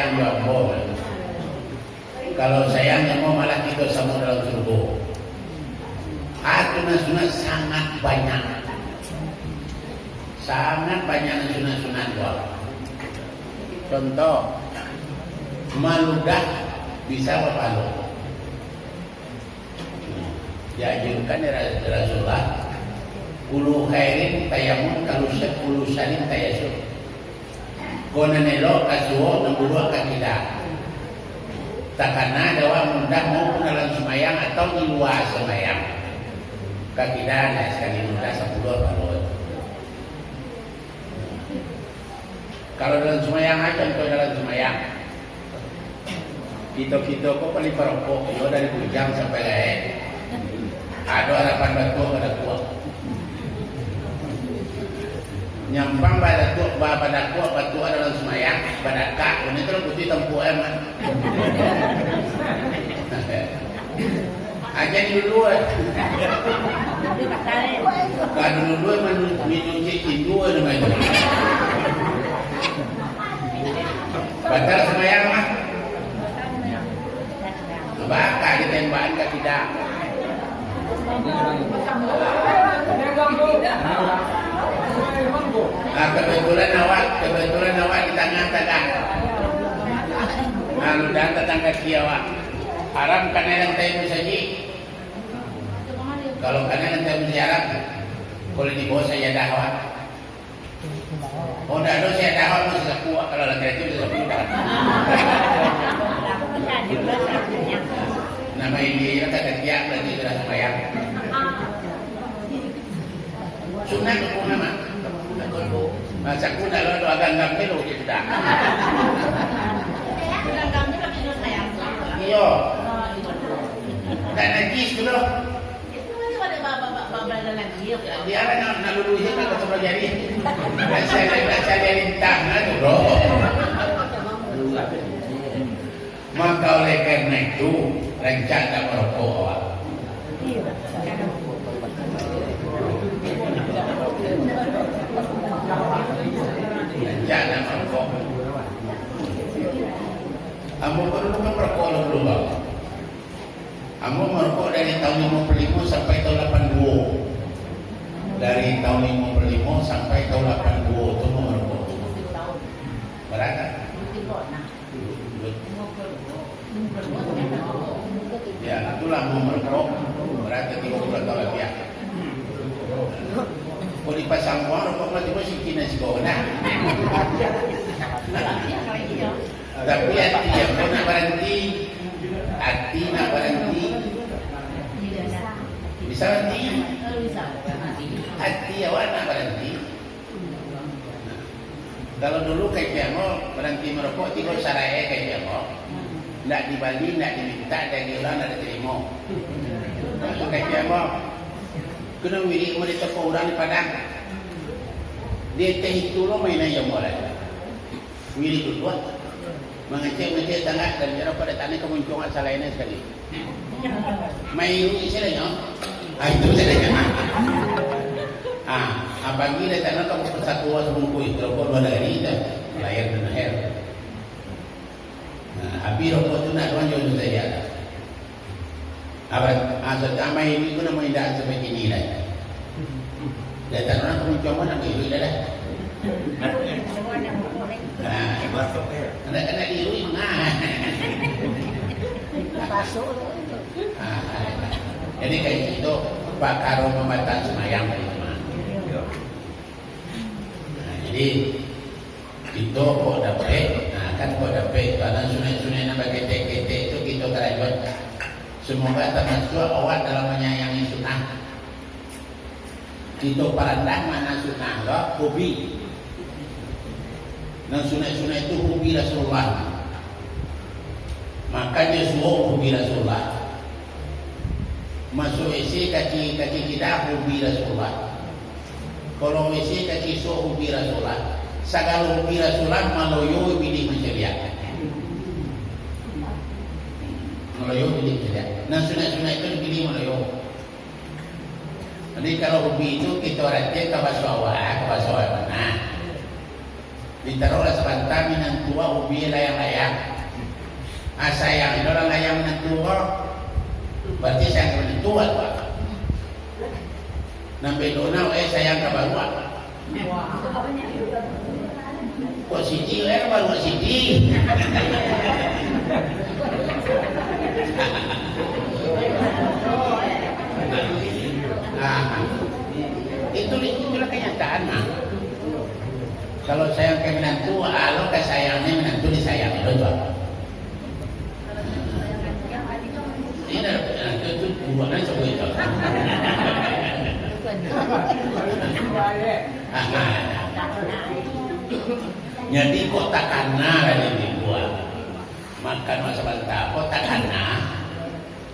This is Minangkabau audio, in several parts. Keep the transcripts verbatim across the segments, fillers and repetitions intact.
Sayang jo ambo. Kalau sayang jo ambo, malah kito samo dalam surugo. Ah, sunat-sunat sangat banyak. Sangat banyak nan sunat-sunat tu. Contoh, maludah bisa bapahalo. Dianjurkan dek Ra-, Rasulullah, "Kullu khairin tayamum, kullu sa-, kullu syarrin tayassur." Ko nan elok ka suo, nan buruak ka kida. Takana dek awak mudah maupun dalam sumayang atau di lua sumayang. Ka kida, nah, sakali mudah sapuluah baloi. Kalau dalam sumayang, ah, contoh dalam sumayang. Kito-kito ko paling parokok, iyo dari bujang sampai gaek. Ado harapan batuak, badakuak. Nyampang badakuak, ba-, badakuak, batuak dalam sumayang, badakak, ini tu putih tampuak, eh, man. Aja dulu, eh. Kalau dulu, eh, manu-, minum cik cindu, eh, namanya. Batal sembahyang, mah. Bakal ditembakan ka kida. Ah, kebetulan awak, kebetulan awak di tangah tagak. Ah, ludah tatangah kaki awak. Haram kanai lantai musajik. Kalau kanai lantai musajik haram, kalau di bawah sajadah awak. Oh, ndak ado sajadah awak, masih saku awak, kalau lantai tu masih saku dah. Nama ini, ya, kata tiang berarti sudah sembahyang. Sunat hukum memang. Nah, saku nak lo doa ganggam ni lo, dia sudah. Iyo. Tak najis tu lo. Dia lah nak, nak luluhin, nak sebelah jari. Nak cari, nak cari lintah, nah, tu, bro. Maka oleh karena itu, rancak tak merokok awak. Rancak tak merokok. Ambo ko dulu kan merokok dulu, bang. Ambo merokok dari tahun lima puluh lima sampai tahun lapan dua. Dari tahun lima puluh lima sampai tahun lapan dua tu ambo merokok. Berapa? Ya, itulah mau merokok, berarti tiga puluh tahun lebih, ya. Kalau dipasang uang, rokok mah tiba sikit nasi bawah, nah. Tapi hati yang nak berhenti, hati nak berhenti. Bisa berhenti? Hati awak nak berhenti. Kalau dulu kecek ambo, baranti marokok tigo sarai kecek ambo. Ndak dibali, ndak dimintak, dari urang ndak ditarimo. Mako kecek ambo, kena wirik ambo di toko urang di Padang. Di ateh itu lo mainan jo ambo lai. Wirik duduak. Mangecek-ngecek tangah, dan jaro pada tanah kemuncuangan salainnya sekali. Main iruik sajo nyo. Ah, itu sajo nyo. Ah, apalagi dari tanah tu persatuan sebungkui, rokok luar negeri tu. Lahir dan lahir. Nah, habis rokok tu nak doang jauh saja. Apa, ah, so, amai ini tu namo indak sampai kini lai. Dari tanah tu macam mana amai ini dah, dah. Nah, kena-kena diiruik, nah. Ah, jadi kayak gitu, pakaro mambatal sumayang tadi, mah. Nah, jadi, kito kok dapek, nah, kan kok dapek, tu nan sunaik-sunaik nan baketek-ketek tu kito karajoan. Semoga tamasuak awak dalam manyayangi sunnah. Kito parandah makna sunnah ko hobi. Nan sunaik-sunaik tu hobi Rasulullah. Makan jo suok hobi Rasulullah. Masuak WC kaki, kaki kida hobi Rasulullah. Kolong WC kaki suok hobi Rasulullah. Sagalo hobi Rasulullah maloyo bilik mancaliak. Maloyo bilik mancaliak. Nan sunaik-sunaik tu dipilih maloyo. Jadi, kalau hobi tu kito aratian ka baso awak, ka baso awak mano? Ditaruahlah sabanta minantu ubia layang-layang. Ah, sayang, ado urang layang minantu ko. Bararti sayang ka minantu tu. Nan bado na, eh, sayang ka baruak. Kok siti, eh, baruak siti. Ah, itu, itulah kenyataan, nah. Kalau sayang ka minantu, alo kasayangan minantu disayangi lo tu. Ini dah, nah, itu, itu buruan aja itu. Jadi kok takana lah ini buat. Makan masa banta, kok takana.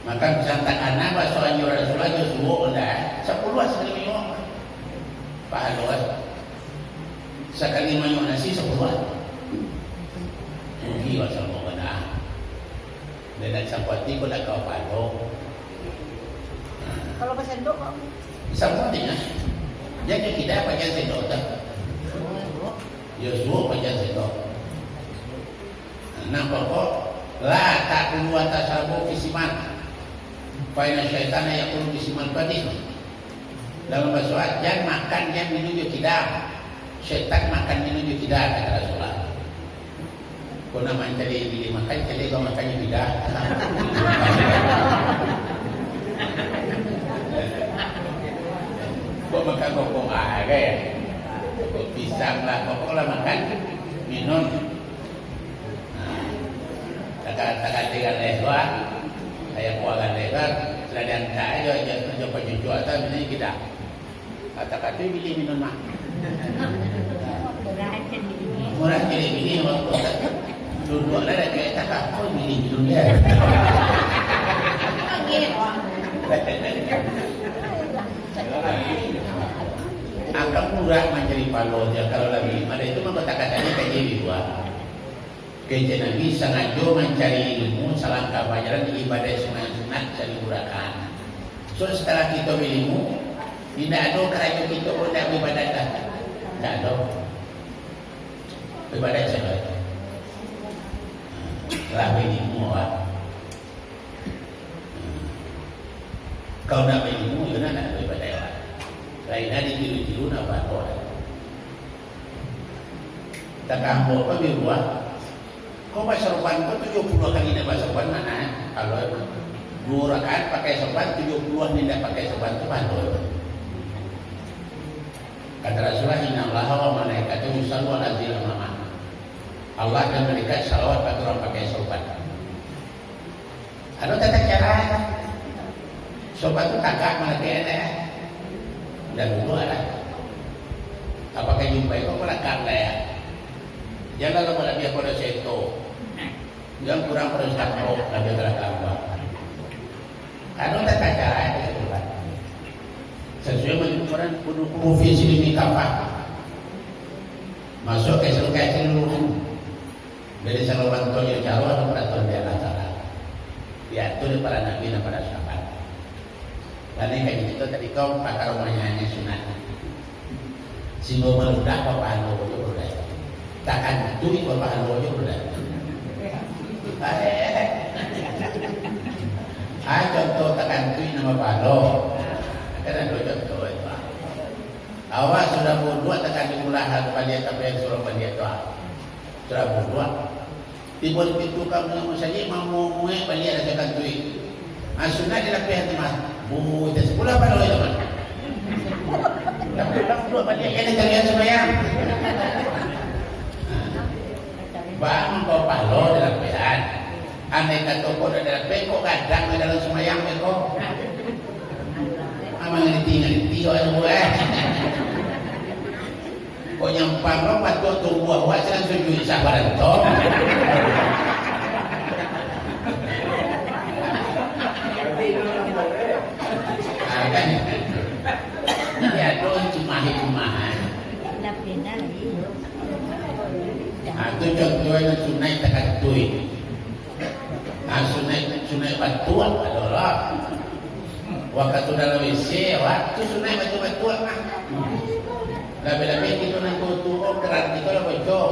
Makan pisang takana, bakso anjuran Rasulullah, jo suok ndak, sapuluah sakali manyuok. Pahalo, eh. Sakali manyuok nasi sapuluah. Rugi, wak, samo bana. Dia nak sampati ko nak ka pahalo. Kalau basendok, Pak? Sampatinya. Jadi tidak pakai sendok tak? Yo suok pakai sendok. Nah, pokok, la ta'kulu wa tashrabu fi siman. Fa inna syaitana ya'kulu fi siman. Dalam bahasa Arab, jan makan, jan minum jo kida. Setan makan, minum jo kida, kata Rasulullah. Kok nak mancari bini makan, cari kau makan jo kida. Kok makan kokok ah, kan? Kok pisang lah, kokok lah makan, minum. Nah, takan, takan tinggal lebar, ayah kuah kan lebar, sudah diantak aja, aja, aja pacucuk atau bini kida. Kata-kata pilih minum mah. Murah pilih bini, waktu duduk lah dah kayak tak apa, pilih minum dia. Angka murah mancari palo dia, kalau lagi ada itu mah kata-katanya kaji di luar. Kecek Nabi sangajo mancari ilmu, salangkah bajalan, ibadah sunat-sunat, cari gurakan. So, setelah kito bailmu, indak ado karajo kito pun indak baibadah dah. Indak ado. Baibadah sajo. Lah bailmu awak. Kalau nak bailmu, yo nak, nak baibadah awak. Lain dah ditiru-tiru nak bawa. Takah ambo ko di rumah. Kau basaruban ko tujuah puluah kali nak basaruban mana? Kalau duo rakaat pakai saruban, tujuah puluah ni indak pakai saruban tu pahalo. Kata Rasulullah, "Innallaha wa malaikatahu yusallu ala dzil amamah." Allah dan malaikat salawat bagi urang pakai saruban. Ado tata cara. Sopan tu tagak malakek, eh. Dan duduak lah. Apakah jumpa itu belakang lah ya? Janganlah lebih-lebih pada seto. Jangan kurang pada sangkok, lebih belakang, Pak. Ado tata cara itu, Pak. Sesuai dengan ukuran kudu kudu visi mini kapal. Masuk ke seluruh. Jadi, saruban tu jo caro ado paraturan dari Allah Taala. Diatur dek para nabi dan para sahabat. Lain kaji kito tadi ko pakaro manyayang sunat. Singgo maludah papahalo jo budak. Takantuik papahalo jo budak. Ah, contoh takantuik nan papahalo. Kan ado contoh itu. Awak sudah buduak takadi ulah baliak, tapi yang suruh baliak tu, ah. Sudah buduak. Tibo di pintu kamu yang musajik, mamuek baliak dah takantuik. Ah, sunat dilapiah tu mah. Bu, itu sepuluh apa dua itu mah? Tapi ulang buduak baliak, yang dikalian sembahyang. Bang, kau pahalo dilapiah. Andai kato kau dah dalam bengkok gadang di dalam sumayang bengkok. Amal ngerti-ngerti awak tu, eh. Kok nyampang lo patuak tumbuah awak sinan sujud isya baranto. Ah, kan? Ini ado cuma hikmah. Ah, tu contohnya sunat takatui. Ah, sunat, sunat batuak ado lah. Wakatu dalam W C, wakatu sunat batuak-batuak lah. Labiah-labiah kito nan tuo-tuo, Kan kito lah bocor.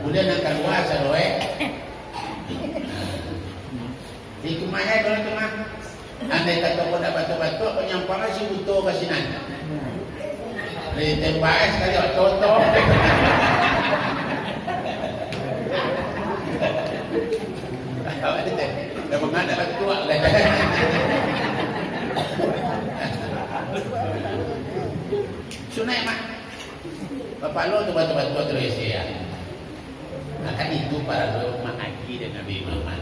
Buliah nan kalua sadoe. Hikmahnyo kalau tu mah, andai kato kau ndak batuak-batuak, kau nyampang si buto ka sinan. Ditembak sakali, oto-oto. Dah manganak batuak, kata. Sunaik, Mak. Kapalo tu batuak-batuak tu isi, ya. Nah, kan itu paralu mangaji dari Nabi Muhammad.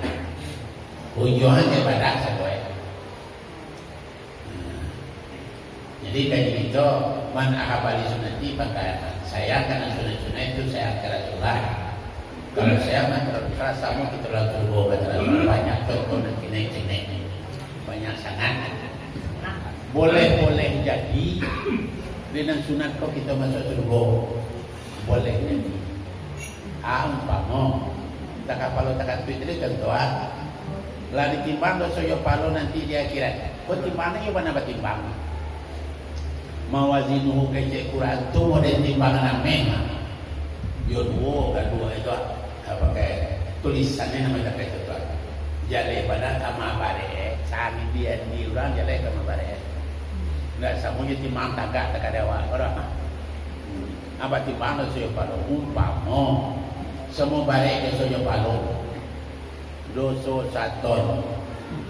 Ujuangnyo ibadah sabuai. Nah, jadi kaji kito, "Man ahabba li sunnati faqad ahabba." Sayang ka nan sunnah-sunnah itu, sayang ka Rasulullah. Kalau sayang ka Rasulullah, samo kito dalam surugo, kata Rasulullah. Banyak contoh nan kini-kini. Banyak sangat. Boleh-boleh jadi, di nan sunat ko kito masuak surugo. Boleh jadi. Ah, umpamo, takapalo takantuik tadi contoh, ah. Lah ditimbang doso jo palo nanti di akhirat. Ko timbang nan iyo bana batimbang. Mawazinuhu kecek Quran tu model timbangan ameh. Yo duo, ka duo itu, ah, pakai tulisannya nama pakai itu tu, ah. Jaleh bana ka mabarek, eh. Sangin di, di urang jaleh ka mabarek, eh. Ndak samo jo timbang tagak takadai awak, ko dah. Abah timbang doso jo palo. Umpamo, samo barek doso jo palo. Doso saton,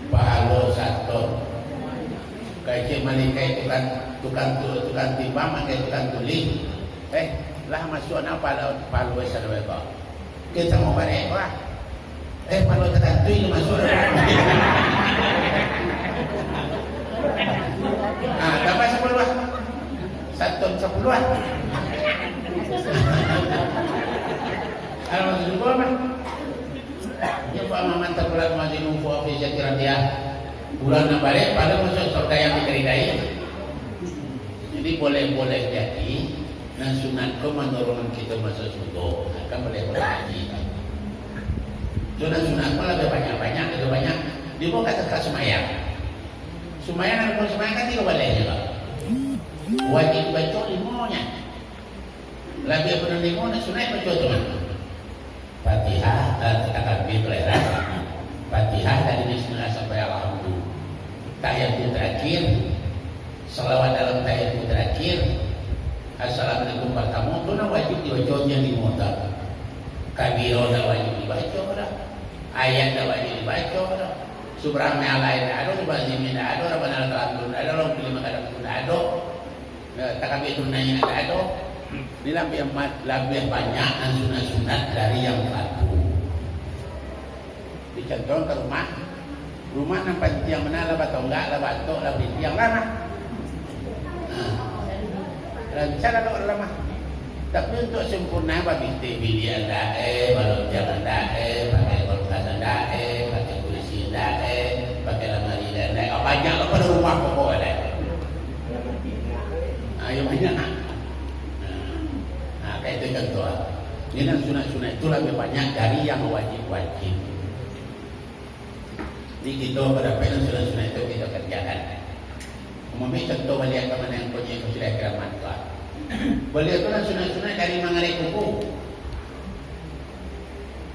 pahalo saton. Kecek malaikat tukang, tukang tu-, tukang timbang, makai tukang tulih. Eh, lah masuak nan pahalo, pahalo sadoe ko. Kito mau barek ko ah. Eh, pahalo takantuik tu masuak. Ah, tambah sapuluah. Saton sapuluah. Kalau masuk surga mah. Ya, Pak Maman takulat maju nunggu ofis yang kira dia. Bulan nan barek, pada masuk surga yang dikeridai. Jadi, boleh-boleh jadi, nan sunat ko manurunkan kito masuk surga. Nah, kan boleh-boleh jadi. So, nan sunat ko labiah banyak-banyak, labiah banyak. Di bawah kata-kata sumayang. Sumayang, nan rukun sumayang kan tigo baleh je, Pak. Wajib baco limo nya. Labiah kurang limo, nak sunat baco tu mah. Fatihah, eh, takbir tu lah, ya. Fatihah dari bismillah sampai alhamdulillah. Tahiyatul terakhir, salawat dalam tahiyatul terakhir, assalamualaikum pertama, tu nah wajib dibaco nya limo tu. Kabiro dak wajib dibaco dah. Ayat dak wajib dibaco dah. Subhanallah dak ado, subhanallah dak ado, Rabbana lakal hamdu dak ado, Allahumma lakal hamdu dak ado. Ya, takbiratul naik ado. Ini labiah ma-, labiah banyak nan sunat-sunat dari yang fardu. Dicontohkan ka rumah. Rumah nan pantiang bana lah batonggak, lah baatok, lah barintiang lah mah. Nah. Rancak lah lah mah. Tapi untuak sampurna, babintih biliak andak eh, balontiang andak eh, pakai kulkas andak eh, pakai kurisi andak eh, pakai lamari andak eh. Ah, banyak lah pado rumah pokok eh. Ah, yo banyak. Nah, kayak itu contoh. Ini nan sunat-sunat itu labiah banyak dari yang wajib-wajib. Jadi, kito pada payah nan sunat-sunat itu kito kerjakan. Umumnyo contoh baliak ka mano yang punyo yang sudah kiraman tu. Baliak tu nan sunat-sunat dari mangarek kuku.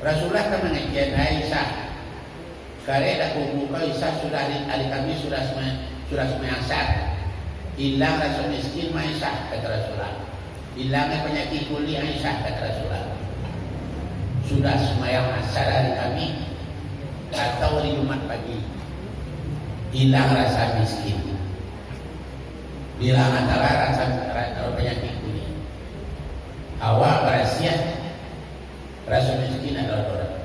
Rasulullah ka mangajian, "Hai Isa, karek dak kuku kau Isa, sudah ari, ari Kamis sudah sumai-, sudah sumai Asar. Ilang raso miskin mah Isa," kata Rasulullah. Ilang panyakik kulik Aisyah, kata Rasulullah. Sudah sumbayang Asar hari Kamis atau hari Jumat pagi, ilang rasa miskin. Bilang antara rasa ra-, panyakik kulik. Awak barasiah, rasa miskin ado-ado.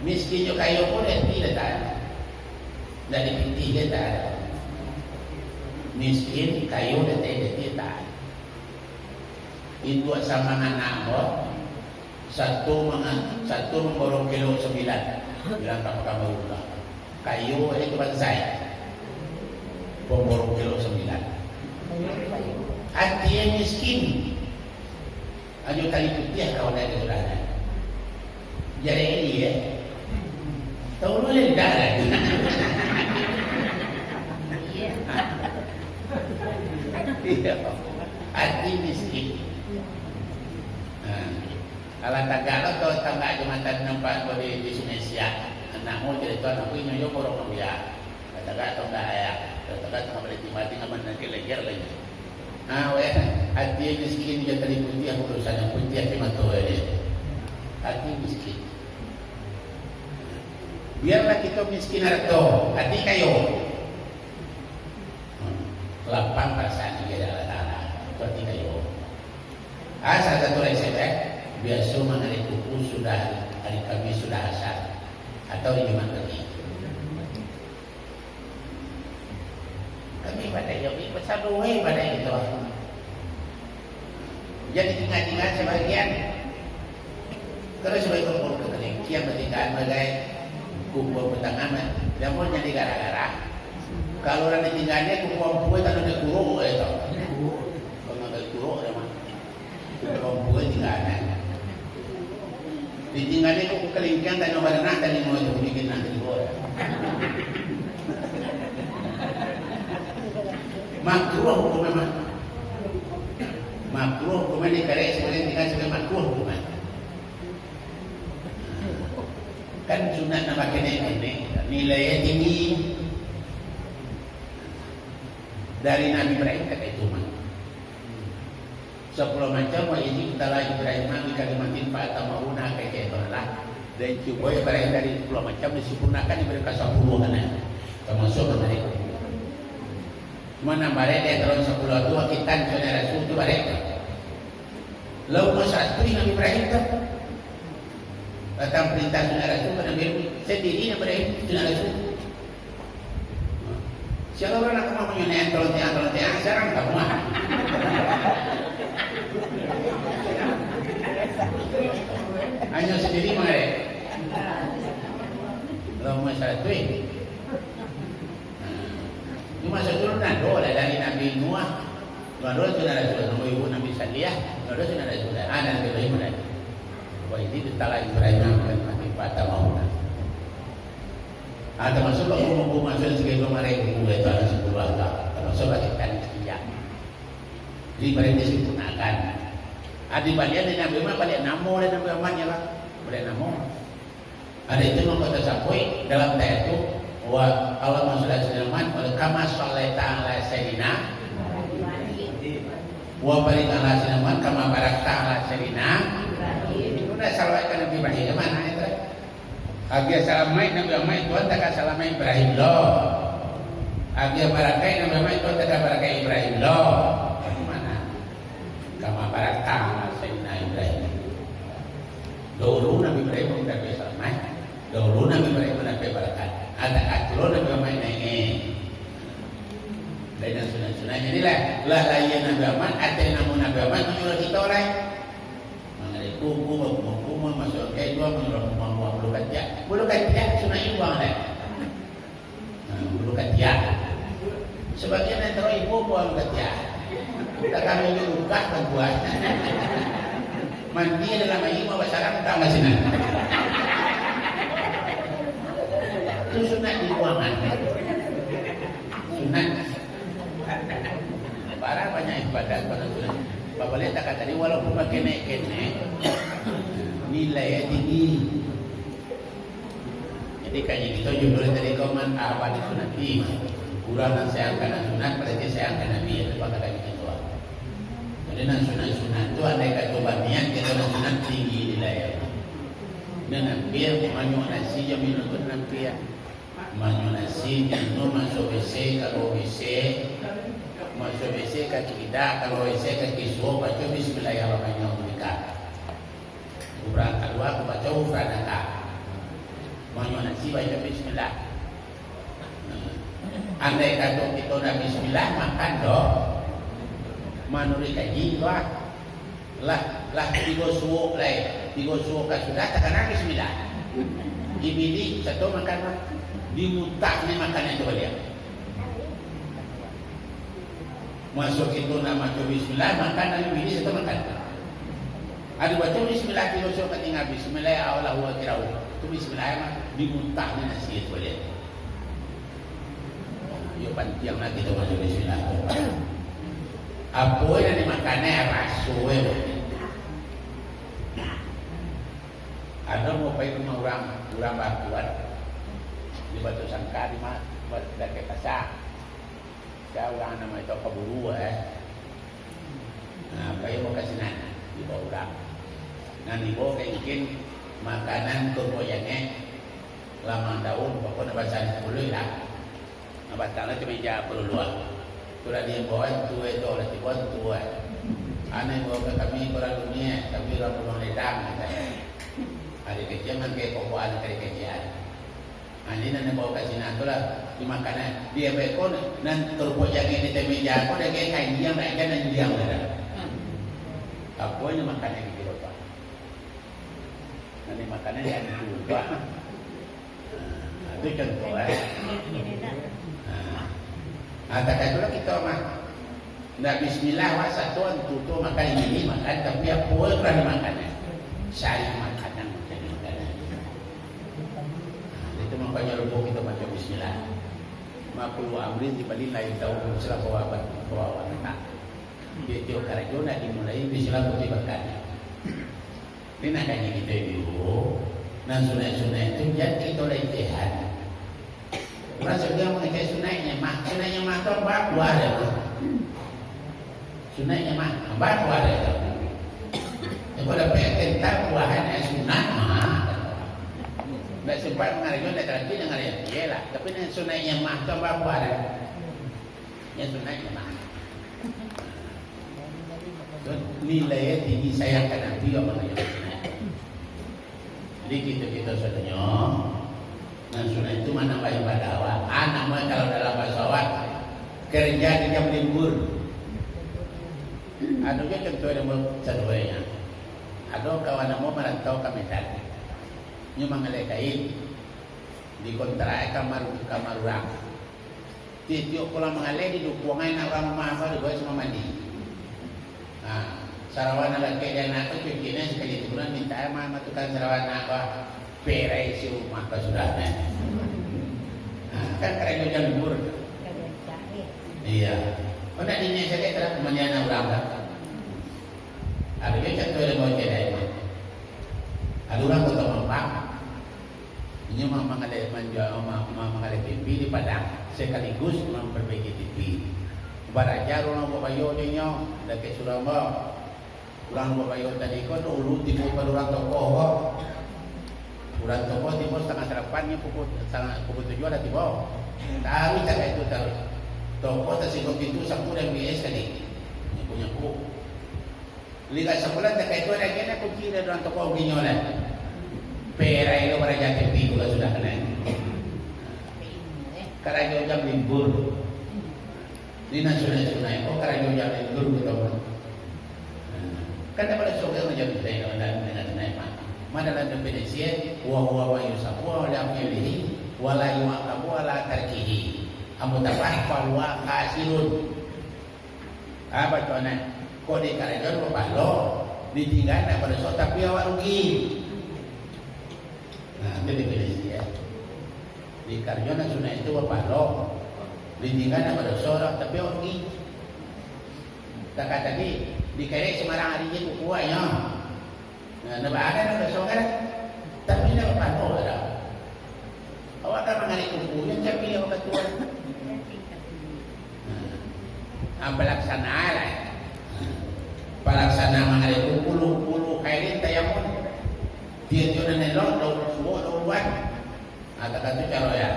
Miskin jo kayo pun reti letak. Dari pitih dia tak ada. Miskin, kayo, detik-detik tak ada. Induak sama anak ko, satu manga-, satu mamborong kilo sambilan. Bilang ka Pakam Baru lah. Kayo aja tu bansai. Pamborong kilo sambilan. Hati yang miskin. Ajo tali putiah kawan dari sudah ada. Jadi ini ya. Tahu lu ya dah ada. Iya. Ati miskin. Nah, kalau tagak lo tu, tagak jumatan nampak ko di, di Sungai Siak. Anak mau cerita, anak ko inyo yo borong dia. Kalau tagak tu enggak ya. Kalau tagak tu enggak boleh tiba-tiba nanti leger lagi. Ah, weh, ati miskin dia tadi putih, aku dosa yang putih, ati mato dia. Ati miskin. Biarlah kita miskin harta, ati kayo. Hmm. Lapang parasaan diri Allah Ta'ala. Itu ati kayo. Ah, salah satu resep, eh. Biaso mangari kuku sudah hari Kamis, sudah asar. Atau di Jumat pagi. Kami ibadah yo, basadoe ibadah itu. Jadi tinggal-tinggal sebagian. Terus sebagai kumpul ke kelingkiang, bertinggalan bagai kumpul pertama, yang pun jadi gara-gara. Kalau urang ditinggalnyo, kumpul ampun, kalau dikuruk, eh, tau. Kalau dikuruk, dah mah. Kumpul tinggalnyo. Ditinggalnyo kok kalingkiang, tanyo baranak, tadi mau itu bikin nanti gua. Makruh hukumnya, mah. Makruh hukumnya, dikarek sebagai tinggal sebagai makruh hukumnya. Kan sunat nak pakai nek-nek, nilai tinggi. Dari Nabi Ibrahim kata itu, mah. Sapuluah macam, wa idh ibtala Ibrahima bi kalimatin fa atammahunna, kecek tu lah. Dan cubo Ibrahim dari sapuluah macam disempurnakan, diberi ka sapuluah kan. Termasuk dari. Mana barek dari tahun sapuluah tu, kitan sunnah Rasul tu barek. Lalu masa tu Nabi Ibrahim tu. Datang perintah sunnah Rasul ka Nabi Ibrahim. Sendiri Nabi Ibrahim sunnah Rasul. Siapa orang nak rumah punya nenek, tolong tiang, tolong tiang, sekarang tak rumah. Hanya sendiri mengalir. Kalau rumah satu ini. Cuma satu nak doa lah dari Nabi Nuh. Doa tu nak ada sudah nombor ibu Nabi Salih. Doa tu nak ada sudah. Ah, Nabi Ibrahim ada. Wah, ini tentang Ibrahim yang mati patah mau. Ah, termasuk lah buku-buku masuk sebagai kemarin buku itu ada sepuluh agak. Termasuk lah kita ni sekian. Jadi, barang disempurnakan. Adi balian di Nabi Muhammad, balian namo oleh Nabi Muhammad, ya lah. Balian namo. Ada itu mangko tasabuik dalam teks tu, wa Allahumma shalli ala Sayyidina Muhammad, wa kama shallaita ala Sayyidina, wa barik ala Sayyidina Muhammad, kama barakta ala Sayyidina. Itu dah salawat ka Nabi Ibrahim, mana itu? Agiah salamaik Nabi Muhammad, Tuhan takah salamaik Ibrahim lo. Agiah barakaik Nabi Muhammad, Tuhan takah barakaik Ibrahim lo. Mana? Kama barakta ala Sayyidina Ibrahim. Dahulu Nabi Ibrahim mandapek salamaik. Dahulu Nabi Ibrahim mandapek barakat. Ada aturan Nabi Muhammad naik. Lain nan sunat-sunat. Jadi lah, lah lahia Nabi Muhammad, ateh namo Nabi Muhammad, manyuruh kita orang. Mangari kuku, bakuma-kuma, masuk ka dua, manyuruh mambuang bulu katiak. Bulu katiak sunat ibuang deh. Nah, bulu katiak. Sebagian yang tahu ibu buang bulu katiak. Tak kami itu luka bantuan. Mandi dalam air, mau basarang, tak masih nak. Itu sunat dibuangan. Sunat. Para banyak ibadat pada tu. Babalai takah tadi, walaupun bakenek-kenek, nilai tinggi. Jadi, kaji kita judul tadi, kau man ahaba di sunati. Urang nan sayang kana sunat, berarti sayang ka Nabi, ya, itu kata kaji kita. Jadi, nan sunat-sunat tu, andai kata baniat, kita nan sunat tinggi nilai. Nan hampir, manyuak nasi, jamin untuk hampir. Manyuak nasi, minum, masuk W C, kalua W C, masuk W C, kaki kida, kalua W C, kaki suo, baca bismillahirrahmanirrahim. Urang kalua, aku baca ufranaka. Manyuak nasi, baca bismillah. Andai kato kito ndak bismillah, makan doh. Manuruik kaji tu ah. Lah, lah tigo suok lai, tigo suok ka sudah takana bismillah. Di bilik sato makan mah. Di mutak ni makan itu baliak. Masuak itu nak maco bismillah, makan dari bilik sato makan. Ado baco bismillah tigo suok ka tingga, bismillah awwalahu wa akhirahu. Tu bismillah mah di mutak ni nasi itu baliak. Iyo, pantiang lah kito baco bismillah tu. Apo nan dimakan e, raso e. Ado mau pai rumah urang, urang batuan di Batu Sangka, di ma-, ba-, dakek pasa. Sa urang namo itu paburu, eh. Nah, pai mau ka sinan, dibawa urang. Nah, dibawa ka ingkin makanan kerupuk jangek, lamang daun, pokoknyo basani puluih lah. Nah, batang lah tu meja puluah. Tu lah dibawa tu, eh, tu lah tiba tu, eh. Aneh bawa ka kami kurang dunia, tapi urang rumah ledang, kata. Adik kecil mangke kokoan adik kecil. Ha, iko nan bawa ka sinan tu lah, dimakan, eh. Di beko nan kerupuk jangek di ateh meja ko, daging kanjiang, dak jan anjiang dah. Apo nan dimakan e gitu, Pak? Nan dimakan e jan tu, Pak. Ha, itu contoh, eh. Ha. Ha, takah tu lah kito mah. Ndak bismillah, wak, satu antu tu makan, ini makan, tapi apo nan lah dimakan, eh? Cari makanan, cari makanan. Nah, itu mangkonyo lupo kito baco bismillah. Makulu amrin di balin lain tahu bismillah bawa bat-, bawa bat-, nah. Tiok-tiok karajo nak dimulai bismillah putih bakatnyo. Ini nak kaji kito dulu, nan sunaik-sunaik tu, jan kito lecehan. Urang sabananyo mangecek sunaiknyo mah, sunaiknyo mah tu babuah deh tu. Sunaiknyo mah babuah deh tu. Kalau dapek kentang buahan yang sunat mah. Ndak sempat mangarajo, ndak terakhir nangarajo, iyolah. Tapi nan sunaiknyo mah tu babuah deh. Yang sunaiknyo mah. Nilai tinggi, sayang ka Nabi, amal yang sunaik. Jadi, kito-kito sadonyo, nan sunaik tu manambahi pahala awak. Anak mah kalau dalam bahaso awak, kerja di jam libur. Ado juo contoh dek ambo saduonyo. Ado kawan ambo marantau ka Medan. Inyo mangaleh kain, dikontrak kamar, kamar urang. Tiok-tiok pulang mangaleh, didukuang anak urang rumah ko, dibawa samo mandi. Ha, sarawa nan lakek di anak tu, cucinyo sakali tu pulang mintak ma-, matukan sarawa anak ko, perai isi rumah ko sudah, kan. Ha, kan karajo jam libur. Iyo. Kok nak diniak sakik, taruih mandi anak urang, kan. Ado juo contoh dari Bauceh Dayang. Ado urang Koto Mampang. Inyo ma-, mangaleh manjua-, ma-, ma-, mangaleh T V di Padang, sakaligus mamparbaiki T V. Baraja urang Lubuk Baiok jo inyo, dakek surau ambo. Urang Lubuk Baiok tadi ko dulu tibo pado urang tokoh ko. Urang tokoh tibo satangah salapan, inyo pukul, satangah, pukul tujuah lah tibo. Taruih cakak itu taruih. Tokoh tasingkok pintu, sapu dan B S tadi. Nyapu-nyapu. Liga sabulan takah itu, lagi nak kunci dari urang tokoh kuncinyo lah. Perai lo baraja T V tu lah sudah kanai. Karajo jam libur. Ni nan sunaik-sunaik ko karajo jam libur, betul. Kan dak pado soge jam sunaik, dak pado sunaik, Pak. Ma dalam definisi, wa huwa ma yusabu ala fi'lihi, wa la yu'aqabu ala tarkihi. Amun tabah, fa huwa khasirun. Apo tu, nah? Kok dikarajoan bapahalo, ditinggaan ndak badoso, tapi awak rugi. Nah, itu definisi, yo. Dikarajoan sunaik itu bapahalo, ditinggaan ndak badoso, tapi awak rugi. Takah tadi, dikerek sumarang ari je kukuaknyo. Nah, ndak ado doso kan? Tapi ndak bapahalo doh. Awak kan mangarek kuku, jan capi awak ka tuan. Nah, ah, palaksana lah. Palaksana mangarek kuku, lu, lu khairin tayamun. Tiok-tiok nan elok, daun suok, daun luan. Ah, takah tu caro yo.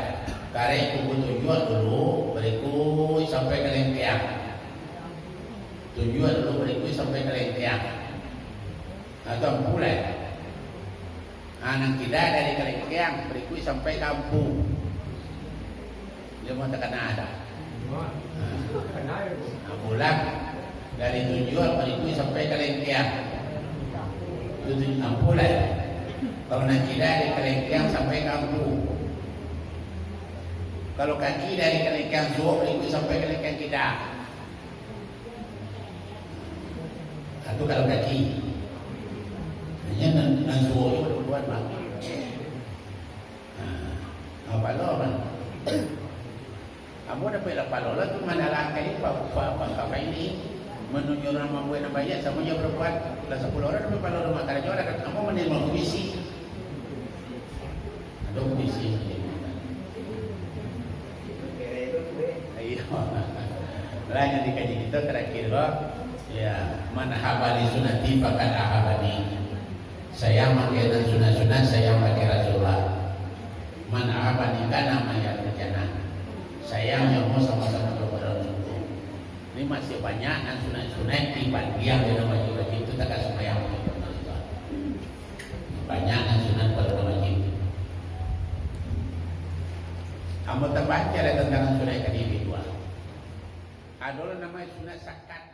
Karek kuku tunjuak dulu, barikuik sampai ka lengkeang. Tunjuak dulu, barikuik sampai ka lengkeang. Atau ampu lah. Ha, nan kida dari kalengkeang, barikuik sampai ka ampu. Dia mau takana dah. Ha. Ampu lah. Dari tunjuak, barikuik sampai kalengkeang. Itu tu ampu lah. Kalau nan kida dari kalengkeang sampai ka ampu. Kalau kaki dari kalengkeang suok, barikuik sampai kalengkeang kida. Itu kalau kaki. Hanya nan, nan suok tu duluan, Bang. Nah, apa lo, Bang? Ambo dapek lah palo lah tu, mana lah kayu, pa, pa, pa, pa, pa ini. Manunjuak urang mambuek nan baiak, samo jo babuek. Lah sapuluah urang dapat pahalo rumah karajo, lah samo manarimo komisi. Ado komisi. Iyo. Lah, nan dikaji kito tarakhir ko, ya, "Man ahabba li sunnati faqad ahabbani." Sayang mangkek nan sunat-sunat, sayang mangkek Rasulullah. "Man ahabbani kana ma'iyal jannah." Sayang jo ambo samo-samo jo dalam surga. Ini masih banyak nan sunat-sunat dibandiang jo nan wajib-wajib tu, takah sumbayang. Banyak nan sunat pado nan wajib. Ambo tambahan kecek tantang nan sunat tadi di dua. Ado lah namo sunat sakat.